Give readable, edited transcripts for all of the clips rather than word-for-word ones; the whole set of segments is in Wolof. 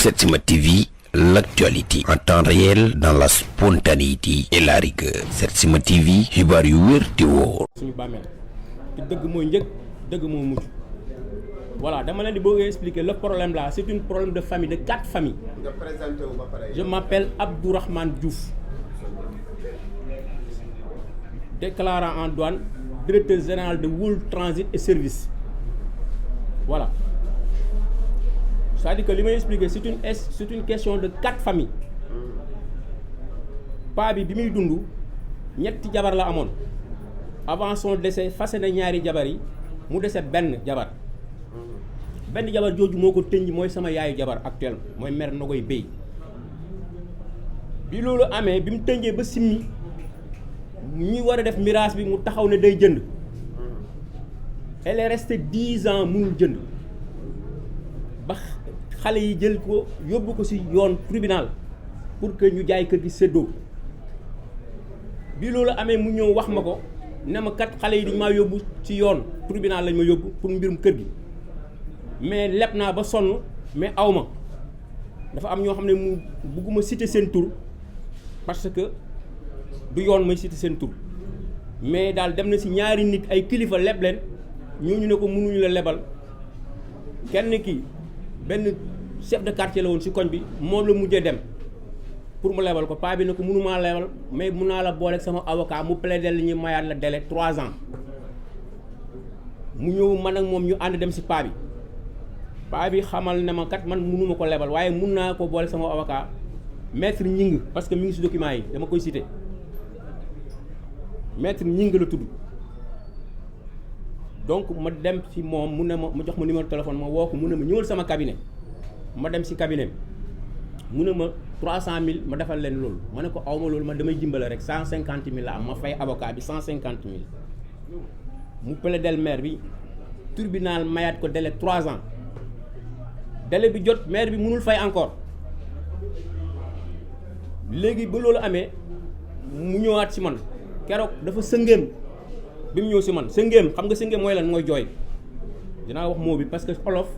Setsima TV, l'actualité en temps réel dans la spontanéité et la rigueur. Setsima TV, xibaar yu wér te wóor. suñu bàmmeel te dëgg mooy njëkk dëgg moo mujj voilà dama leen di bëgg expliquer le problème là c'est un problème de famille de 4 familles. nga présenté wu ba pare. Je m'appelle Abdourahmane Diouf, déclarant en douane, directeur général de World Transit et Service. Voilà. C'est-à-dire que li may expliquer c'est une question de 4 familles. Paa bi muy dund ñetti jabar la amoon avant son décès fase na ñaari jabar yi mu dese benn jabar jooju moo ko tënj mooy sama yaayu jabar actuellement mooy mère Nogoy Bey. bi loolu amee bi mu tënjee ba simmi ñi war a def miraas bi mu taxaw ne day jënd. Elle est restée 10 ans mënul jënd ba xale yi jël ko yóbbu ko ci yoon tribunal pour que ñu jaay kër gi séddoo. bi loolu amee mu ñëw wax ma ko ne ma kat xale yi dañ maa yóbbu ci yoon tribunal lañ ma yóbbu pour mbirum kër gi mais leb naa ba sonn mais aw ma dafa am ñoo xam ne mu bugguma citer seen tur parce que du yoon may citer seen tur mais daal dem na ci ñaari nit ay kilifa leb leen ñooñu ne ko mënuñu la lebal kenn ki benn chef de quartier la woon ci koñ bi moom la mujjee dem pour mu lebal ko paa bi ne ko mënumaa lebal mais mun naa la booleeg sama avocat mu plaider li ñuy mayaat la délai 3 ans mu ñëw man ak moom ñu ànd dem ci paa bi xamal ne ma kat man mënuma ko lebal waaye mun naa ko booleeg sama avocat maître Ñing parce que mi ngi ci document yi dama koy citer maître Ñing la tudd. donc ma dem ci moom mu ne ma jox ma numéro téléphone ma woo ko mu ne ma ñëwal sama cabinet ma dem ci cabinet mu ne ma 300000 ma defal leen loolu ma ne ko awma loolu ma damay dimbale rek 150000 la am ma fay avocat bi 150000 mu plaidel maire bi tribunal mayaat ko délai 3 ans délai bi jot maire bi mënul fay encore léegi ba loolu amee mu ñëwaat ci man keroog dafa sëngéem bi mu ñëw ci man sëngéem xam nga sëngéem mooy lan mooy jooy dinaa wax mot bi parce que olof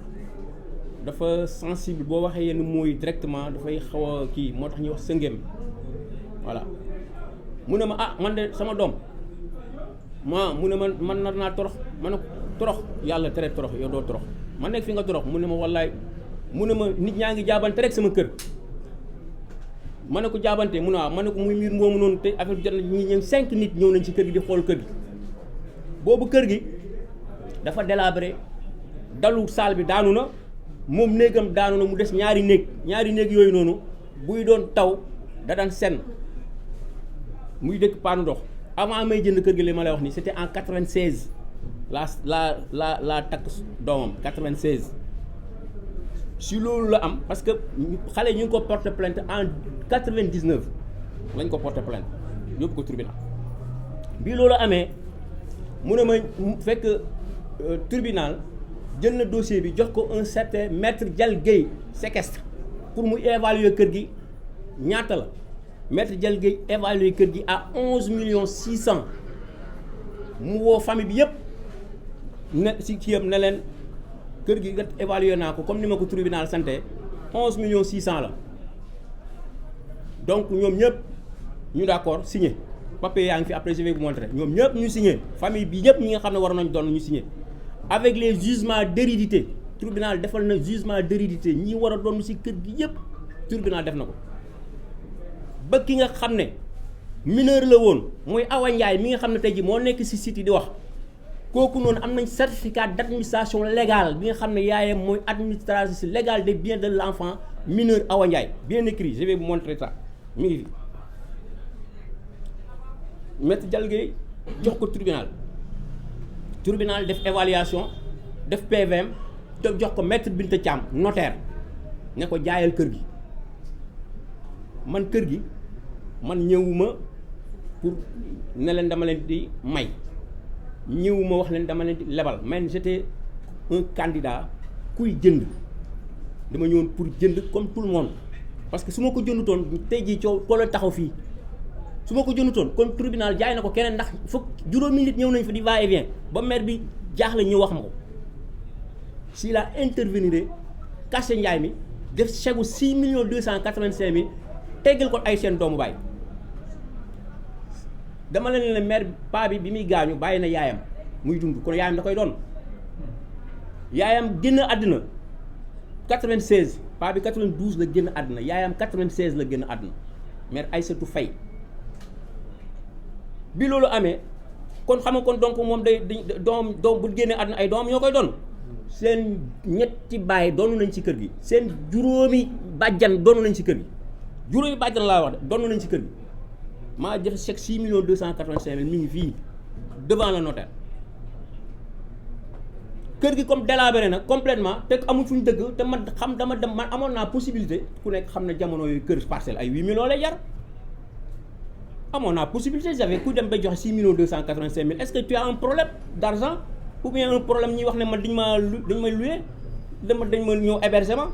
dafa sensible boo waxee yenn mots yi directement dafay xaw a kii moo tax ñuy wax sëngéem voilà mu ne ma man de sama doom mu ne man nar naa torox ma ne ko torox yàlla tere torox yow doo torox ma nekk fi nga torox mu ne ma wallaay mu ne ma nit ñaa ngi jaabante rek sama kër ma ne ko jaabante mu ne waaw ma ne ko muy mbir moomu noonu te affaire bi jot na ñi 5 nit ñëw nañ ci kër gi di xool kër gi boobu kër gi dafa délabré dalu saal bi daanu na moom néegam daanu na mu des ñaari néeg yooyu noonu buy doon taw da daan senn muy dëkk paanu ndox avant may jënd kër gi li ma lay wax nii c'était en 96 la takk doomam 96 si loolu la am parce que xale ñu ngi ko porté plainte en 99 lañ ko porté plainte yóbbu ko tribunal bi loolu amee mu ne ma fekk tribunal jël na dossier bi jox ko un certain maître Dial Gueye séquestre pour mu évaluer kër gi ñaata la maître Dial Gueye évaluer kër gi à 11 600 mu woo famille bi yëpp ne si kiyam ne leen kër gi nga évaluer naa ko comme ni ma ko tribunal santé 11 600 la donc ñoom ñëpp ñu d'accord signé papier yaa ngi fi après je vais vous montrer ñoom ñëpp ñu signé famille bi ñëpp ñi nga xam ne war nañ doon ñu signé avec les jugements d'hérédité tribunal defal na jugement d'hérédité ñi war a doon ci kër gi yëpp tribunal def na ko ba ki nga xam ne mineur la woon mooy Awa Ndiaye mi nga xam ne tey ji moo nekk ci site yi di wax kooku noonu am nañ certificat d'administration légale bi nga xam ne yaayam mooy administratrice légale des biens de l'enfant mineur Awa Ndiaye bien écrit je vais vous montrer ça mi ngi fi maître Dial Gueye jox ko tribunal def évaluation def PVM te jox ko maître Binta Thiam notaire ne ko jaayal kër gi man kër gi man ñëwuma pour ne leen dama leen di may ñëwuma wax leen dama leen di lebal man j'étais un candidat kuy jënd dama ñëwoon pour jënd comme tout le monde parce que su ma ko jëndutoon tey jii coow ko la taxaw fii su ma ko jëndutoon comme tribunal jaay na ko keneen ndax fukk juróomi nit ñëw nañ fa di va et vient ba maire bi jaaxle ñu wax ma ko si la intervenir caché njaay mi def chèque gu 6 285 000 teggal ko ay seen doomu baay dama leen ne maire paa bi muy gaañu bàyyi na yaayam muy dund kon yaayam da koy doon yaayam génn àddina 96 paa bi 92 la génn àddina yaayam 96 la génn àddina maire Aïssatou Faye bi loolu amee kon xam nga kon donc moom day doom bu génnee àddina ay doom ñoo koy doon seen ñetti baay doonu nañ ci kër gi seen juróomi bàjjan doonu nañ ci kër gi juróomi bàjjan laa wax de doonu nañ ci kër gi maa joxe chèque 6 285 000 mi ngi fii devant le notaire kër gi comme délabré na complètement te amul fu ñu dëgg te man xam dama dem man amoon naa possibilité ku nekk xam ne jamono yooyu kër parcelle ay 8 millions lay jar amoon naa possibilité j'avais ku dem ba joxe 6 285 000 est-ce que tu as un problème d'argent ou bien un problème ñuy wax ne man dañ may loué dañ ma ñëw hébergement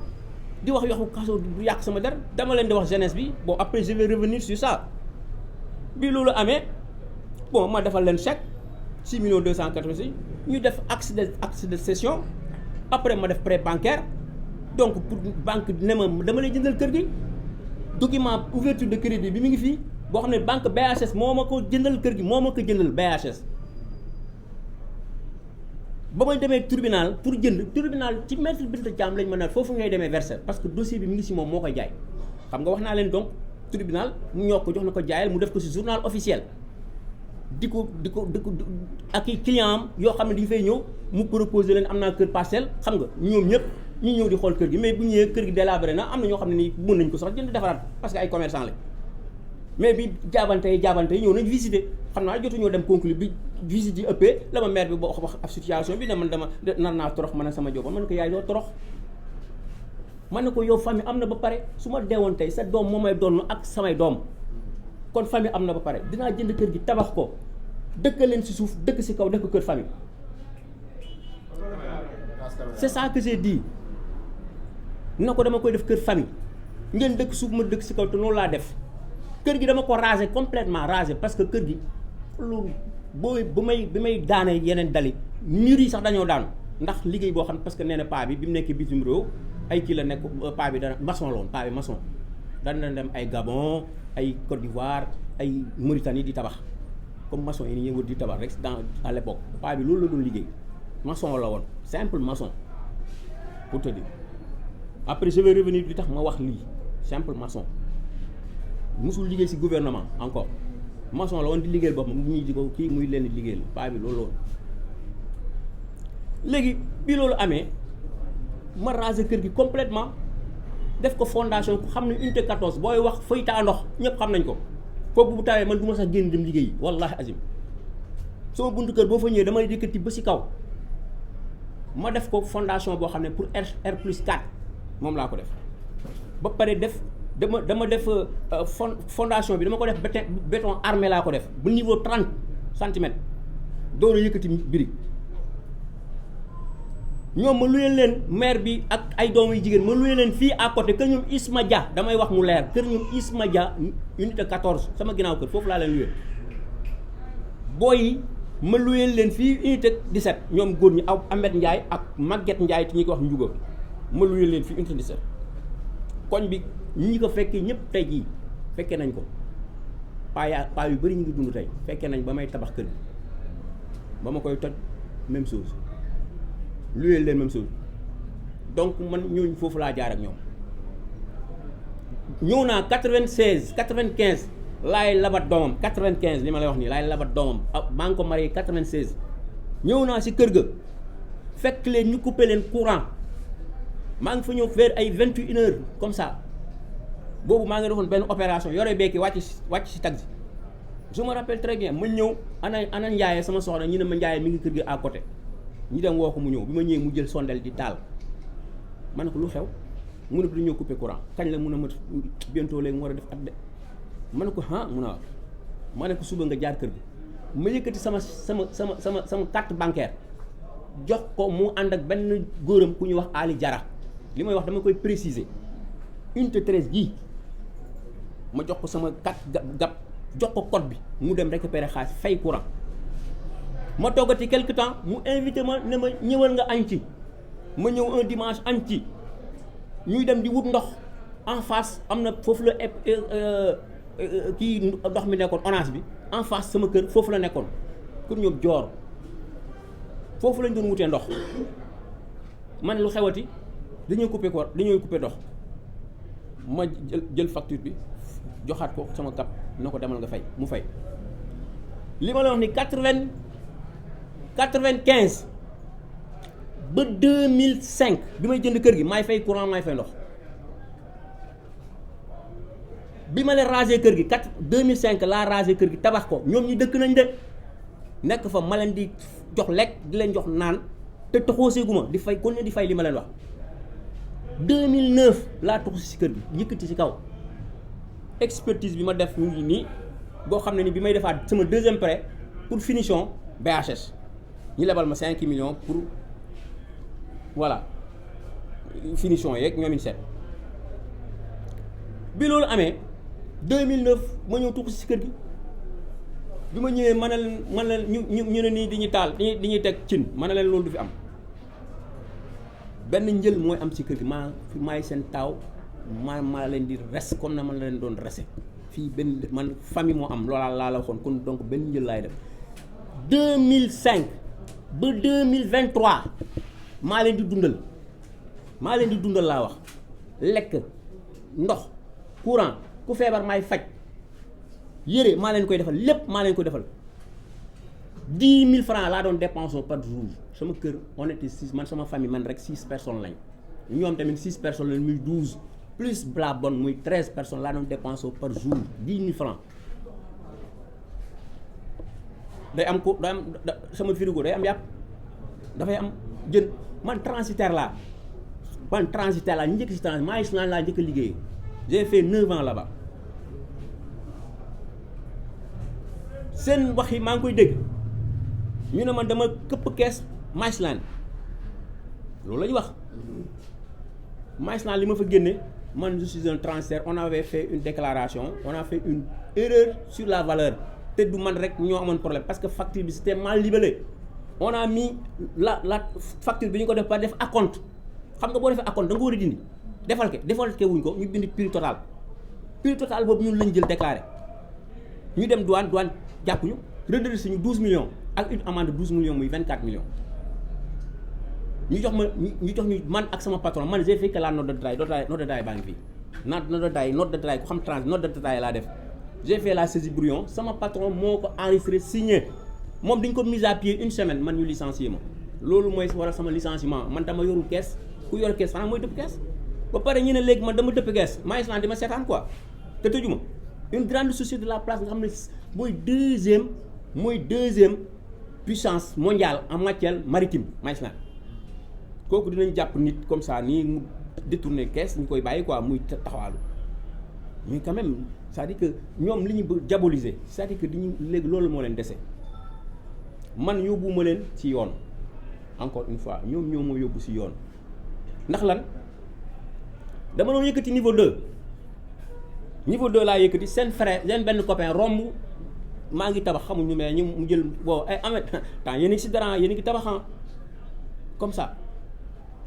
di wax waxu kaso bu yàq sama der dama leen di wax jeunesse bi bon après je vais revenir sur ça bi loolu amee bon ma defal leen chèque 6 285 ñu def acte de cession après ma def prêt bancaire donc pour banque ne ma dama lay jëndal kër gi document ouverture de crédit bi mi ngi fii boo xam ne banque BHS moo ma ko jëndal kër gi moo ma ko jëndal BHS ba may demee tribunal pour jënd tribunal ci maître Binta Thiam lañ mën a foofu ngay demee verser parce que dossier bi mi ngi si moom moo koy jaay xam nga wax naa leen donc tribunal mu ñoo ko jox na ko jaayal mu def ko si journal officiel di ko ak i client am yoo xam ne dañu fay ñëw mu proposé leen am naa kër parcelle xam nga ñoom ñëpp ñu ñëw di xool kër gi mais bu ñëwee kër gi délabré na am na ñoo xam ne nii mën nañ ko sax jënd defaraat parce que ay commerçant la mais bi jaabante yi ñëw nañ visiter xam naa jotuñoo dem conclure bi visite yi ëppee la ma maire bi boo wax ab situation bi ne man dama nar naa torox man a sama joboon man ko yaay doo torox man ne ko yow famille am na ba pare su ma deewoon tey sa doom moo may doon ak samay doom kon famille am na ba pare dinaa jënd kër gi tabax ko dëkk leen si suuf dëkk si kaw def ko kër famille c'est ça que j'ai dit na ko dama koy def kër famille ngeen dëkk suuf ma dëkk si kaw te noonu laa def kër gi dama ko raser complètement raser parce que kër gi loolu bi may daane yeneen dali mur yi sax dañoo daanu ndax liggéey boo xam ne parce que nee na paa bi mu nekkee bitim réew ay kii la nekk paa bi dana maçon la woon paa bi maçon dana dem ay Gabon ay Côte d'Ivoire ay Mauritanie di tabax comme maçon yi ni yëngu di tabax rek dans à l'époque paa bi loolu la doon liggéey maçon la woon simple maçon pour te dire après je vais revenir li tax ma wax lii simple maçon musul liggéey ci gouvernement encore maçon la woon di liggéeyal boppam ñuy di ko kii muy leen di liggéeyal paa bi loolu la woon léegi bi loolu amee ma raser kër gi complètement def ko fondation ku xam ne unité 14 booy wax fay taa ndox ñëpp xam nañ ko foofu bu tawee man du ma sax génn dem liggéeyi wallahi azim sama buntu kër boo fa ñëwee damay yëkkati ba ci kaw ma def ko fondation boo xam ne pour R+4 moom laa ko def ba pare def dama def fondation bi dama ko def béton armé laa ko def bu niveau 30 centimètres doora yëkkati brique ñoom ma luyee leen maire bi ak ay doom yu jigéen ma luyee leen fii à côté kër ñoom Isma Dia damay wax mu leer kër ñoom Isma Dia unité 14 sama ginnaaw kër foofu laa leen luyee booy yi ma luyee leen fii unité 17 ñoom góor ñi aw Ahmed Ndiaye ak Maguette Ndiaye te ñi ko wax Ndiouga ma luyee leen fii unité 17 koñ bi ñi ko fekkee ñëpp tey jii fekkee nañ ko paa yu bëri ñu ngi dund tey fekkee nañ ba may tabax kër gi ba ma koy toj même chose luyee leen même chose donc man ñooñu foofu laa jaar ak ñoom ñëw naa 96 95 laay labat doomam 95 li ma lay wax nii laay labat doomam maa ngi ko marié 96 ñëw naa si kër ga fekk leen ñu coupé leen courant maa ngi fa ñëw vers ay 21 heures comme ça boobu maa ngi defoon benn opération yore beeki wàcc si taxi je me rappelle très bien ma ñëw ana Ndiaye sama soxna ñu ne ma Ndiaye mi ngi kër gi à côté ñu dem woo ko mu ñëw bi ma ñëwee mu jël sondel di taal ma ne ko lu xew mu ne dañoo coupé courant kañ la mun a ma bientôt léegi mu war a def at de ma ne ko mun a wax ma ne ko suba nga jaar kër gi ma yëkkati sama carte bancaire jox ko mu ànd ak benn góoram ku ñuy wax Ali Jara li may wax dama koy préciser unité 13 gii ma jox ko sama carte gab jox ko code bi mu dem récupérer xaalis fay courant ma toggati quelque temps mu invité ma ne ma ñëwal nga añ ci ma ñëw un dimanche añ ci ñuy dem di wut ndox en face am na foofu la kii ndox mi nekkoon orange bi en face sama kër foofu la nekkoon pour ñoom joor foofu lañ doon wutee ndox man lu xewati dañuy coupé ndox ma jël facture bi joxaat ko sama kap na ko demal nga fay mu fay li ma la wax ni 95 ba 2005 bi may jënd kër gi maay fay courant maay fay ndox bi ma leen raser kër gi 2005 laa raser kër gi tabax ko ñoom ñi dëkk nañ de nekk fa ma leen di jox lekk di leen jox naan te toxooseeguma di fay kon ne di fay li ma leen wax 2009 laa toxu si kër gi yëkkati si kaw expertise bi ma def mu ngi nii boo xam ne ni bi may defaat sama deuxième prêt pour finition BHS ñu lebal ma 5 millions pour voilà finition yeeg ñoom ñu seet bi loolu amee 2009 ma ñëw tuxu si kër gi bi ma ñëwee man leen ñu ne nii dañuy taal dañuy teg cin man leen loolu du fi am benn njël mooy am si kër gi maay seen taaw maa leen di res comme na man la leen doon rese fii benn man famille moo am loolaa laa la waxoon kon donc benn njël laay def 2005 ba 2023 maa leen di dundal laa wax lekk ndox courant ku feebar maay faj yére maa leen koy defal lépp maa leen koy defal 10 000 francs laa doon dépensé par jour sama kër on était 6 man sama famille man rek 6 personnes lañ ñoom tamit 6 personnes lañ muy 12 plus la bonne muy 13 personnes laa doon dépensé par jour 10 000 francs day am sama frigo day am yàpp dafay am jën man transitaire laa ñu njëkk si transitaire maa ngi laa njëkk a liggéey j'ai fait 9 ans là-bas seen wax yi maa ngi koy dégg ñu ne man dama këpp kees Maïsland loolu la ñu wax Maïsland li ma fa génne man je suis un transitaire on avait fait une déclaration on a fait une erreur sur la valeur te du man rek ñoo amoon problème parce que facture bi c'était mal libellé on a mis la facture bi ñu ko def ba def acompte xam nga boo defee acompte da nga war a dindi defal ke wuñ ko ñu bind prix total boobu ñun lañ jël déclaré ñu dem douane jàpp ñu redressé ñu 12 millions ak une amende de 12 millions muy 24 millions ñu jox ñu man ak sama patron man j'ai fait que la note de détail baa ngi fii note de détail ku xam note de détail laa def j'ai fait la saisie brouillon sama patron moo ko enregistré signé moom dañ ko mise à pied une semaine man ñu licencié ma loolu mooy waral sama licenciement man dama yorul kees ku yor kees xanaa mooy dëpp kees ba pare ñu ne léegi man dama dëpp kees Maïsland di ma seetaan quoi te tëju ma une grande société de la place nga xam ne mooy deuxième puissance mondiale en matière maritime Maïsland kooku dinañ jàpp nit comme ça nii mu détourner kees ñu koy bàyyi quoi muy taxawaalu mais quand même c'est-à-dire que ñoom li ñu diaboliser c'est-à-dire que diñu léegi loolu moo leen dese man yóbbuma leen ci yoon encore une fois ñoom ñoo ma yóbbu ci yoon ndax lan dama doon yëkkati niveau 2 laa yëkkati seen frère seen benn copain romb maa ngi tabax xamuñu mais ñu mu jël boo ay amet temps yéen a ngi ci dara yéen a ngi tabaxan comme ça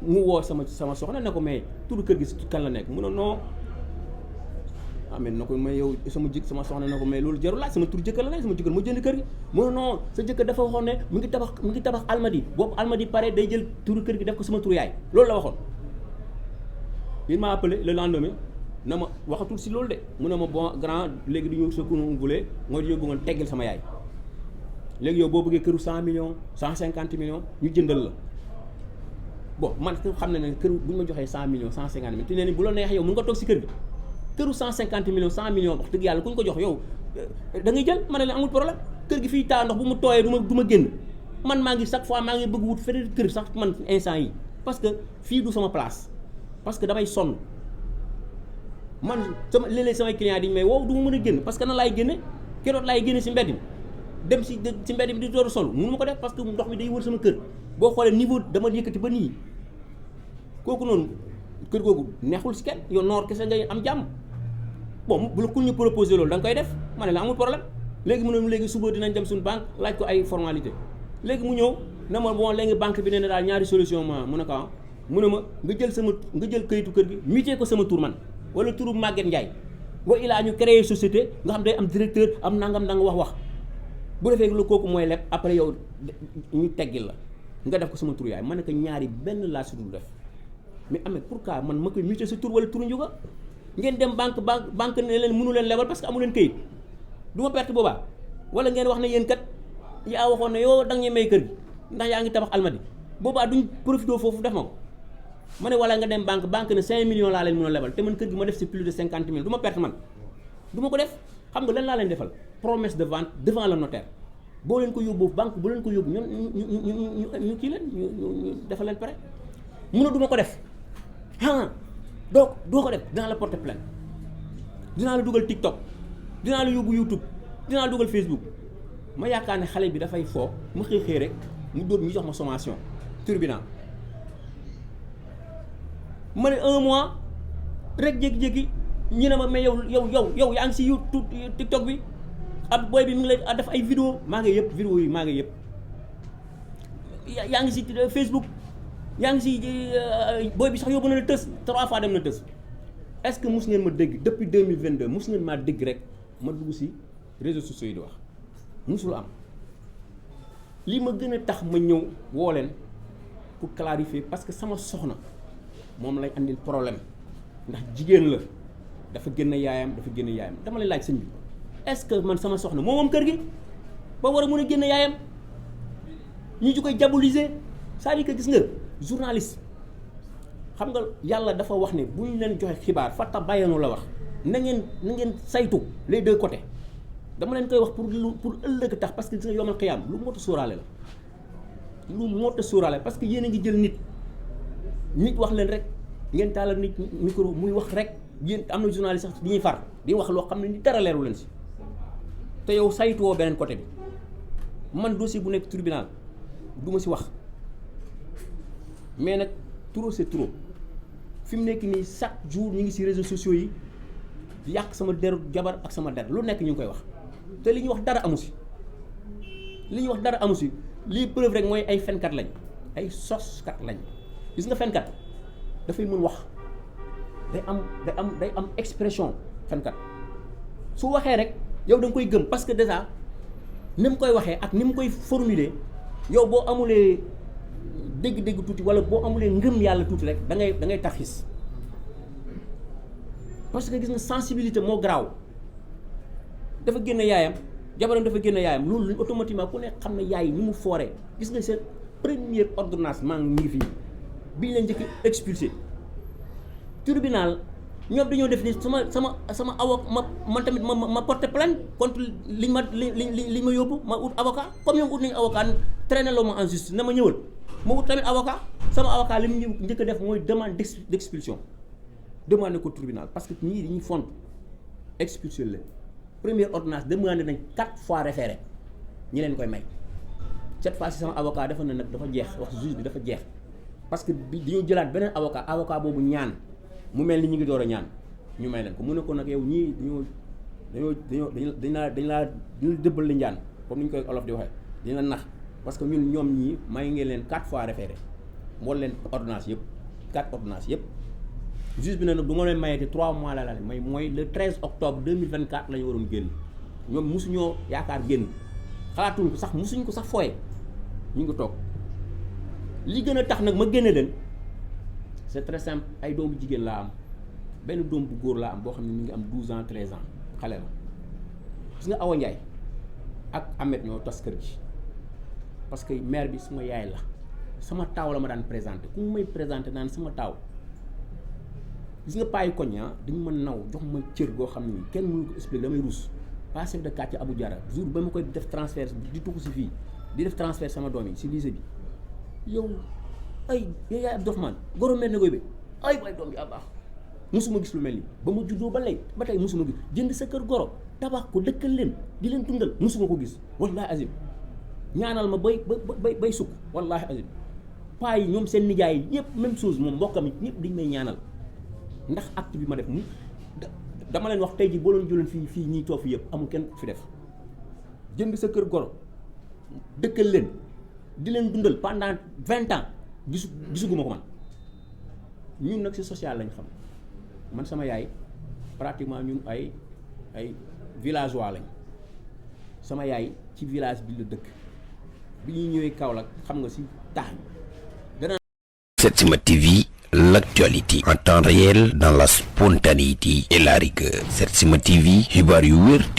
mu woo sama soxna ne ko mais turu kër gi ci kan la nekk mu ne non amee na ko mais yow sama soxna ne ko mais loolu jarul laaj sama tur jëkkër la nekk sama jëkkër moo jënd kër gi mu ne non sa jëkkër dafa waxoon ne mu ngi tabax almadi boobu almadi pare day jël turu kër gi def ko sama turu yaay loolu la waxoon. il m'a appelé le lendemain na ma waxatul si loolu de mu ne ma bon grand léegi du ñu ce que nous voulons mooy dañoo bëggoon teggal sama yaay léegi yow boo bëggee këru 100 millions 150 millions ñu jëndal la bon man xam na ne kër bu ñu ma joxee 100 millions 150 millions te nee ni bu la neexee yow mën nga toog si kër gi këru 150 millions 100 millions wax dëgg yàlla ku ñu ko jox yow da ngay jël ma ne leen amul problème kër gi fii taa ndox bu mu tooyee du ma génn man maa ngi chaque fois maa ngi bëgg wut feneen kër sax man instant yi parce que fii du sama place parce que damay sonn man sama léeg-léeg samay clients dañu may wow du ma mën a génn parce que nan laay génne keroog laay génne si mbedd mi dem si mbedd mi di door a sol mënu ma ko def parce que ndox mi day wër sama kër boo xoolee niveau dama yëkkati ba nii kooku noonu kër googu neexul si kenn yow noor kese ngay am jàmm bon bu la ku ñu proposé loolu da nga koy def ma ne la amul problème léegi mu ne léegi suba dinañ dem suñu banque laaj ko ay formalité léegi mu ñëw na ma bon léegi banque bi nee na daal ñaari solution ma mu ne ko mu ne ma nga jël kayitu kër gi muté ko sama tur man wala turu Maguette Ndiaye wa ilaa ñu créer société nga xam day am directeur am nangam da nga wax bu defee lu kooku mooy leb après yow ñu teggil la nga def ko sama tur yaay ma ne ko ñaari benn laa si dul def mais Ameth pourquoi man ma koy muté sa tur wala turu njuga ngeen dem banque ne leen mënu leen lebal parce que amu leen kayit du ma perte boobaa wala ngeen wax ne yéen kat yaa waxoon ne yow da nga ñu may kër gi ndax yaa ngi tabax almadi boobaa duñ profité foofu def ma ko ma ne wala nga dem banque ne 5 millions laa leen mën a lebal te man kër gi ma def si plus de 50 000 du ma perte man du ma ko def xam nga lan laa leen defal promesse de vente devant le notaire boo leen ko yóbbu banque bu leen ko yóbbu ñoom ñu kii leen ñu defal leen pare mun a du ma ko def donc doo ko def dinaa la porter plainte dinaa la dugal TikTok dinaa la yóbbu YouTube dinaa la dugal Facebook ma yaakaar ne xale bi dafay foo mu xëy rek mu dóor ñu jox ma sommation tribunal ma ne 1 mois rek jékki-jékki ñu ne ma mais yow yaa ngi si YouTube TikTok bi ab booy bi mi ngi lay def ay vidéo maa ngi yëpp vidéo yi maa ngi yëpp yaa ngi si Facebook yaa ngi si booy bi sax yóbbu na la tës 3 fois dem na tës est-ce que mus ngeen ma dégg depuis 2022 mus ngeen maa dégg rek ma dugg si réseaux sociaux yi di wax musul am li ma gën a tax ma ñëw woo leen pour clarifier parce que sama soxna moom lay andil problème ndax jigéen la dafa génn yaayam dama lay laaj sëñ bi est-ce que man sama soxna moom kër gi ba war a mën a génn yaayam ñu ju koy diaboliser c'est-à-dire que gis nga journaliste xam nga yàlla dafa wax ne bu ñu leen joxe xibaar fatta bàyyanu la wax na ngeen saytu les deux côtés dama leen koy wax pour ëllëg tax parce que gis nga yomal xiyaam lu mot a sóoraale la lu mot a sóoraale parce que yéen a ngi jël nit wax leen rek ngeen taalal nit micro muy wax rek yéen am na journaliste sax di ñuy far di wax loo xam ne ni dara leeru leen si te yow saytuwoo beneen côté bi man dossier bu nekk tribunal du ma si wax mais nag trop c'est trop fi mu nekk nii chaque jour ñu ngi si réseaux sociaux yi di yàq sama deru jabar ak sama der lu nekk ñu ngi koy wax te li ñuy wax dara amu si lii preuve rek mooy ay fenkat lañ ay soskat lañ gis nga fenkat dafay mën wax day am expression fenkat su waxee rek yow da nga koy gëm parce que déjà ni mu koy waxee ak ni mu koy formuler yow boo amulee dégg-dégg tuuti wala boo amulee ngëm yàlla tuuti rek da ngay taxis parce que gis nga sensibilité moo garaaw dafa génn yaayam jabaram dafa génn yaayam loolu automatiquement ku ne xam ne yaay ni mu fooree gis nga seen première ordonnance maa ngi fii bi ñu leen njëkk expulsé tribunal ñoom dañoo def ni sama avocat man tamit ma porté plainte contre li ma yóbbu ma ut avocat comme ñoom ut nañu avocat traîné loo ma en justice na ma ñëwal ma ut tamit avocat sama avocat li mu njëkk a def mooy demande d'expulsion demandé ko tribunal parce que ñii dañuy font expulsé leen première ordonnance demandé nañ 4 fois référé ñi leen koy may cette fois ci sama avocat dafa ne nag dafa jeex wax juge bi dafa jeex parce que bi dañoo jëlaat beneen avocat boobu ñaan mu mel ni ñu ngi door a ñaan ñu may leen ko mu ne ko nag yow ñii dañ laa dëbbal li njaan comme ni ñu koy olof di waxee dañ la nax parce que ñoom ñii may ngeen leen 4 fois référé moo leen ordonnance yëpp 4 ordonnance yëpp juge bi ne nag du ma leen mayee 3 mois la may mooy le 13 octobre 2024 la ñu waroon génn ñoom mosuñoo yaakaar génn xalaatuñ ko sax mosuñ ko sax fooye ñu ngi toog li gën a tax nag ma génne leen c'est très simple ay doomu jigéen laa am benn doom bu góor laa am boo xam ne mi ngi am 12 ans 13 ans xale la gis nga Awa Ndiaye ak Ameth ñoo tas kër gi parce que mère bi suma yaay la sama taaw la ma daan présenté ku may présenté naan sama taaw gis nga paayi koñ dañu ma naw jox ma cër goo xam ne nii kenn mënu ko expliquer damay ruus pas chef de quartier Abou Diarra jour ba ma koy def transfert di tukku si fii di def transfert sama doom yi si lycée bi yow ay yaay Abdourahmane goro mel na koy bi ay waay doom bi a baax musuma gis lu mel nii ba ma juddoo ba léegi ba tey musuma gis jënd sa kër goro tabax ko dëkkal leen di leen dundal musuma ko gis wallahi azim ñaanal ma bay sukk wallahi azim paa yi ñoom seen nijaay yi ñëpp même chose moom mbokkam yi ñëpp dañ may ñaanal ndax acte bi ma def mu dama leen wax tey ji boo leen jëloon fii ñii toog fi yëpp amul kenn ku fi def jënd sa kër goro dëkkal leen di leen dundal pendant 20 ans gisuguma ko man ñun nag ci social lañ xam man sama yaay pratiquement ñun ay villageois lañ sama yaay ci village bi la dëkk bi ñuy ñëwee Kaolack xam nga ci taax bi. Setsima TV, l'actualité en temps réel dans la spontanéité et la rigueur. Setsima TV, xibaar yu wér